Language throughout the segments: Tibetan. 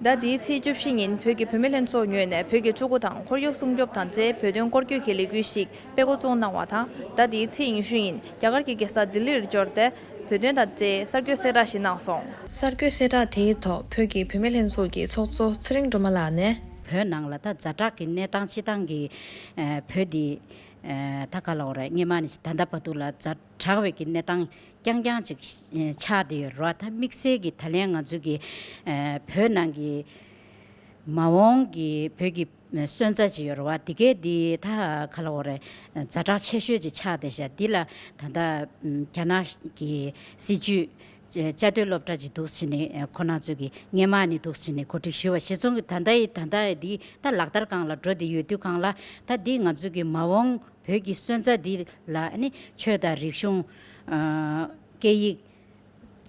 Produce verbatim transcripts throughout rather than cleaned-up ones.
ཟླ་འདིའི་ཚེས་བཅུ་བཞི་ཉིན་བོད་ཀྱི་བུད་མེད་ལྷན་ཚོགས་ངོས་ནས་བོད་ཀྱི་ཕྲུ་གུ་དང་ཁོར་ཡུག་སྲུང་སྐྱོབ་དང་བཅས་བོད་དོན་སྐོར་སྐྱོད་ཀྱི་ལས་འགུལ་ཞིག་སྤེལ་འགོ་བཙུགས་གནང་བ་དང་། ཟླ་འདིའི་ཚེས་ཉི་ཤུ་ཉིན་རྒྱ་གར་གྱི་རྒྱལ་ས་ལྡི་ལིར་འབྱོར་ཏེ། བོད་དོན་དང་བཅས་གསར་འགོད་གསལ་བསྒྲགས་ཤིག་གནང་སོང་། གསར་འགོད་གསལ་བསྒྲགས་དེའི་ཐོག་བོད་ཀྱི་བུད་མེད་ལྷན་ཚོགས་ཀྱི་ཚོགས་གཙོ་ཚེ་རིང་སྒྲོལ་མ་ལགས་ནས། བོད་ནང་ལ་ད་ཛ་དྲག་གི་གནས་སྟངས་སྤྱི་བཏང་གི་ཨ་བོད་འདི་ཨ་ད་ག་ལབ་དགོས་རེད། སྔོན་མ་ནས་ད་ལྟ་བར་དུ་ལ་ཛ་དྲག་པའི་གི་གནས་སྟངས་རྐྱང་རྐྱང་ཅིག་ཆགས་བསྡད་ཡོད་རེད་བ། ད་དམིགས་བསལ་གྱི་ད་ལན་ང་ཚོ་གི་ཨ་བོད་ནང་གི་མ་འོངས་ཀྱི་བོད་ཀྱི་སོན་རྩ་ཅིག་ཡོད་རེད་བ། དེ་གའི་འདི་ད་ག་ལབ་དགོས་རེད། ཛ་དྲག་ཆེ་ཤོས་ཅིག་ཆགས་བསྡད་ཤག་འདི་ལ་ད་ལྟ་རྒྱ་ནག་གི་སྲིད་བྱུས་བཅའ་སྡོད་སློབ་གྲྭ་ཅིག་འདུག་སེ་བྱས་ནས་ཁོ་རང་ཚོས་ཀྱི་སྔོན་མ་ནས་འདུག་སེ་བྱས་ནས་གོ་སྒྲིག་ཞུས་པ་གཞིར་བཟུང་གི་ད་ལྟ་ཡི་ད་ལྟ་ཡི་འདི་ད་ལག་བསྟར་སྒང་ལ་འགྲོ་བསྡད་ཡོད་དུས་སྒང་ལ། ད་འདི་ང་ཚོ་གི་མ་འོངས་བོད་ཀྱི་སོན་རྩ་འདི་ལ་ཨ་ནི་ཆོས་དང་རིག་གཞུང་ཨ་སྐད་ཡིག་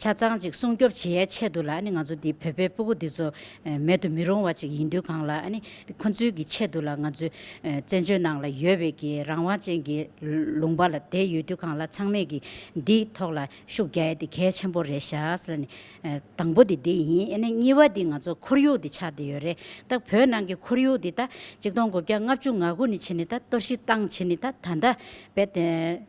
ཆ་ཚང་ཅིག་སྲུང་སྐྱོབ་བྱེད་ཡའི་ཆེད་དུ་ལ་ཨ་ནི་ང་ཚོ་འདི་བོད་པའི་ཕྲུ་གུ་འདི་ཚོ་ཨ་མེད་དུ་མི་རུང་བ་ཅིག་ཡིན་དུས་སྒང་ལ། ཨ་ནི་ཁོ་ཚོའི་གི་ཆེད་དུ་ལ་ང་ཚོ་ཨ་བཙན་བྱོལ་ནང་ལ་ཡོད་པའི་གི་རང་དབང་ཅན་གྱི་ལུང་པ་ལ་བསྡད་ཡོད་དུས་སྒང་ལ། ཚང་མས་གི་འདིའི་ཐོག་ལ་ཤུགས་རྒྱག་ཡ་དེ་གལ་ཆེན་པོ་རེད་ཤག་ཟེར་ནས། ཨ་དང་པོ་དེ་འདི་ཡིན། ཨ་ནི་གཉིས་པ་དེ་ང་ཚོ་ཁོར་ཡུག་དེ་ཆགས་བསྡད་ཡོད་རེད། ད་བོད་ནང་གི་ཁོར་ཡུག་དེ་ད་ཆིག་སྟོང་དགུ་བརྒྱ་ལྔ་བཅུ་ང་དགུ་ནས་བྱས་ནས་ད་གཏོར་བཤིག་བཏང་བྱས་ནས་ད་ད་ལྟ་བས་ཏེ་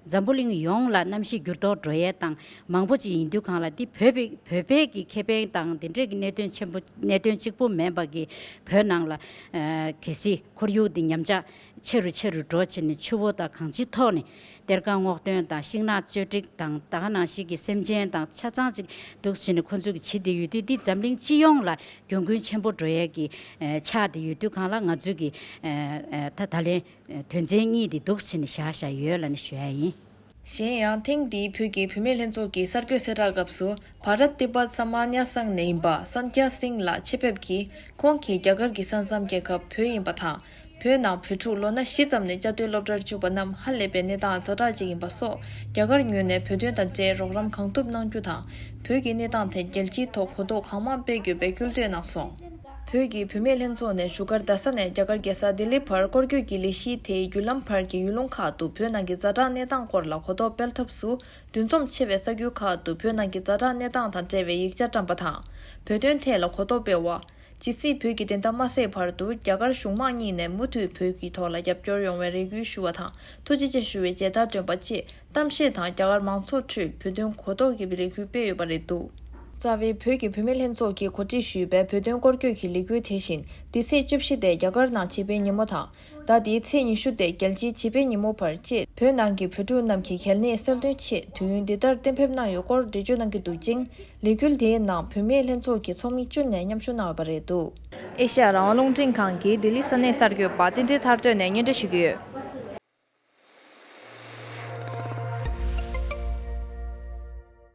འཛམ་བུ་གླིང་ཡོངས་ལ་གནམ་གཤིས་འགྱུར་ལྡོག་འགྲོ་ཡས་དང་མང་པོ་ཅིག་ཡིན་དུས་སྒང་ལ། འདི་བོད་པའི་བོད་པའི་གི་ཁེ་ཕན་དང་དེ་འདྲས་ཀྱི་གནད་དོན་ཆེན་པོ་གནད་དོན་གཅིག་པུ་མིན་པ་གི་བོད་ནང་ལ་ཨ་གལ་སྲིད་ཁོར་ཡུག་འདི་ཉམས་ཆག་ཆེ་རུ་ཆེ་རུ་འགྲོ་བྱས་ནས་ཆུ་བོ་དང་གངས་ཅན་ཐོག་ནས་གཏེར་ཁ་སྔོག་འདོན་དང་ཤིང་ནགས་གཅོད་འབྲེག་དང་། ད་ག་ནང་བཞིན་གྱི་སེམས་ཅན་དང་ཆ་ཚང་ཅིག་འདུག་བྱས་ནས་ཁོ་ཚོས་ཀྱི་བྱེད་བསྡད་ཡོད་དུས། འདི་འཛམ་གླིང་སྤྱི་ཡོངས་ལ་གྱོང་གུན་ཆེན་པོ་འགྲོ་ཡས་ཀྱི་ཨ་ཆགས་བསྡད་ཡོད་དུས་སྒང་ལ། ང་ཚོས་ཀྱི་ཨ་ཨ་ད་ད་ལན་དོན་ཚན་གཉིས་འདི་འདུག་བྱས་ནས་བཞག་བཞག་ཡོད་ལབ་ནས་ཞུ་ཡ་ཡིན། གཞན་ཡང་ཐེངས་འདིའི་བོད་ཀྱི་བུད་མེད་ལྷན་ཚོགས་ཀྱི་གསར་འགོད་གསལ་བསྒྲགས་སྐབས་སུ། བྷ་རཏ་ཏི་པད་ས་མ་ཉ་སང་ནས་ཡིན་པ་སན་དྷྱ་སིང་ལགས་ཆེད་ཕེབས་ཀྱིས། ཁོང་གིས་རྒྱ་གར་གྱི་ས་མཚམས་རྒྱལ་ཁབ་བོད་ཡིན་པ་དང་། བོད་ནང་བོད་ཕྲུག་ལོ་ན་བཞི་ཙམ་ནས་བཅའ་སྡོད་སློབ་གྲྭར་བཅུག་པ་རྣམས་ཧ་ལས་པའི་གནས་སྟངས་ཛ་དྲག་ཅིག་ཡིན་པ་སོགས། རྒྱ་གར་ངོས་ནས་བོད་དོན་དང་འབྲེལ་རོགས་རམ་གང་ཐུབ་གནང་རྒྱུ་དང་། བོད་ཀྱི་གནས་སྟངས་ཐད་རྒྱལ་སྤྱིའི་ཐོག་གོ་རྟོགས་གང་མང་སྤེལ་དགོས་པའི་སྐུལ་འདེད་གནང་སོང་། བོད་ཀྱི་བུད་མེད་ལྷན་ཚོགས་ནས་བཞུགས་སྒར་རྡ་ས་ནས་རྒྱ་གར་རྒྱལ་ས་ལྡི་ལི་བར་སྐོར་སྐྱོད་ཀྱི་ལས་གཞིའི་དེའི་བརྒྱུད་ལམ་བར་གྱི་ཡུལ་ལུང་ཁག་ཏུ་བོད་ནང་གི་ཛ་དྲག་གནས་སྟངས་སྐོར་ལ་གོ་རྟོགས་སྤེལ་ཐབས་སུ། འདུ་འཛོམས་ཆེ་བའི་ས་ཁུལ་ཁག་ཏུ་བོད་ནང་གི་ཛ་དྲག་གནས་སྟངས་དང་འབྲེལ་བའི་ཡིག་ཆ་བཀྲམ་པ་དང་། བོད་དོན་ཐད་ལ་གོ་རྟོགས་སྤེལ་བ། ཇི་སྲིད་བོད་ཀྱི་བདེན་མཐའ་མ་གསལ་བར་དུ། རྒྱ་གར་གཞུང་མང་གཉིས་ནས་མུ་མཐུད་བོད་ཀྱི་ཐོག་ལ་རྒྱབ་སྐྱོར་ཡོང་བའི་རེ་སྐུལ་ཞུ་བ་དང་། ཐུགས་རྗེ་ཆེ་ཞུ་བའི་མཇལ་དར་སྒྲོན་པ་བཅས་གཏམ་བཤད་དང་། རྒྱ་གར་མང་ཚོགས་ཁྲོད་བོད་དོན་གོ་རྟོགས་རྒྱས་པའི་ལས་འགུལ་སྤེལ་ཡོད་པ་རེད་འདུག་རྩ་བའི་བོད་ཀྱི་བུད་མེད་ལྷན་ཚོགས་ཀྱིས་གོ་སྒྲིག་ཞུས་པའི་བོད་དོན་སྐོར་སྐྱོད་ཀྱི་ལས་འགུལ་དེ་བཞིན། འདི་ཚེས་བཅུ་བཞི་སྟེ་རྒྱ་གར་ནང་བྱིས་པའི་ཉིན་མོ་དང་། ཟླ་འདིའི་ཚེས་ཉི་ཤུ་སྟེ་རྒྱལ་སྤྱིའི་བྱིས་པའི་ཉིན་མོ་བར་བཅས། བོད་ནང་གི་བོད་ཕྲུག་རྣམས་ཀྱི་གལ་གནད་གསལ་སྟོན་ཆེད་དུས་ཡུན་འདི་ལྟར་གཏན་འབེབས་གནང་ཡོད་སྐོར་འགྲེལ་བརྗོད་གནང་གི་འདུག་ཅིང་། ལས་འགུལ་དེའི་ནང་བུད་མེད་ལྷན་ཚོགས་ཀྱི་ཚོགས་མི་བཅུ་ནས་མཉམ་ཞུགས་གནང་ཡོད་པ་རེད་འདུག་ཨེ་ཤ་ཡ་རང་དབང་རླུང་འཕྲིན་ཁང་གིས་ལྡི་ལི་ས་གནས་གསར་འགོད་པ་བསྟན་འཛིན་ཐར་སྟོན་ནས་སྙན་སྒྲོན་ཞུ་གི་ཡོད།